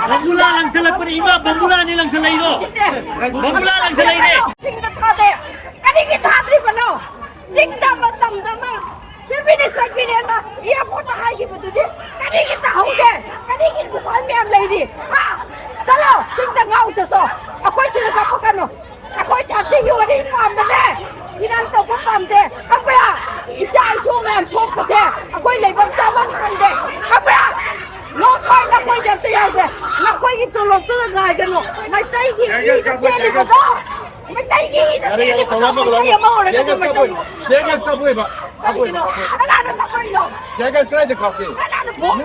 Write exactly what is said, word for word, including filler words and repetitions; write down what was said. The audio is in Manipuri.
ꯕꯣꯝꯕꯨꯂꯥ ꯂꯪꯁꯜꯂꯛꯄꯅꯤ ꯏꯃꯥ, ꯕꯣꯝꯕꯨꯂꯥꯅꯤ ꯂꯪꯁꯜꯂꯛꯏꯗꯣ꯫ ꯕꯣꯝꯕꯨꯂꯥ ꯂꯪꯁꯜꯂꯛꯏꯅꯦ꯫ ꯆꯤꯡꯗ ꯊꯥꯗꯦ꯫ ꯀꯔꯤꯒꯤ ꯊꯥꯗ꯭ꯔꯤꯕꯅꯣ? ꯆꯤꯡꯗ ꯑꯃ, ꯇꯝꯗ ꯑꯃ, ꯆꯠꯄꯤꯅꯦ, ꯆꯠꯄꯤꯅꯦꯅ airport ꯇ ꯍꯥꯏꯈꯤꯕꯗꯨꯗꯤ ꯀꯔꯤꯒꯤ ꯇꯥꯍꯧꯗꯦ? ꯀꯔꯤꯒꯤ ꯁꯤꯐꯥꯏ ꯃꯌꯥꯝ ꯂꯩꯔꯤ? ꯍꯥ? ꯆꯠꯂꯣ, ꯆꯤꯡꯗ ꯉꯥꯎ ꯆꯠꯁꯣ꯫ ꯑꯩꯈꯣꯏ ꯁꯤꯗ ꯀꯥꯞꯄꯛꯀꯅꯨ꯫ ꯑꯩꯈꯣꯏ ꯁꯥꯟꯇꯤꯒꯤ ꯋꯥꯔꯤ ꯄꯥꯝꯕꯅꯦ꯫ ꯏꯔꯥꯡ ꯇꯧꯕ ꯄꯥꯝꯗꯦ꯫ ꯈꯪꯕ꯭ꯔꯥ? ꯏꯆꯥ ꯏꯁꯨ ꯃꯌꯥꯝ ꯁꯣꯛꯄꯁꯦ ꯑꯩꯈꯣꯏ ꯂꯩꯐꯝ ꯆꯥꯐꯝ ꯈꯪꯗꯦ꯫ ꯈꯪꯕ꯭ꯔꯥ? ꯅꯈꯣꯏ, ꯅꯈꯣꯏꯗꯤ ꯑꯝꯇ ꯌꯥꯎꯗꯦ꯫ ꯅꯈꯣꯏꯒꯤ ꯇꯣꯂꯣꯞꯇꯨꯗ ꯉꯥꯏꯒꯅꯨ꯫ ꯃꯩꯇꯩꯒꯤ ꯏꯗ ꯆꯦꯜꯂꯤꯕꯗꯣ, ꯃꯩꯇꯩꯒꯤ ꯏꯗ ꯆꯦꯜꯂꯤꯕꯗꯣ, ꯃꯩꯇꯩ ꯑꯃ ꯑꯣꯏꯔꯒꯗꯤ ꯃꯩꯇꯩ꯫ ꯀꯅꯥꯅ ꯅꯈꯣꯏꯅꯣ? ꯀꯅꯥꯅ ꯐꯣ-,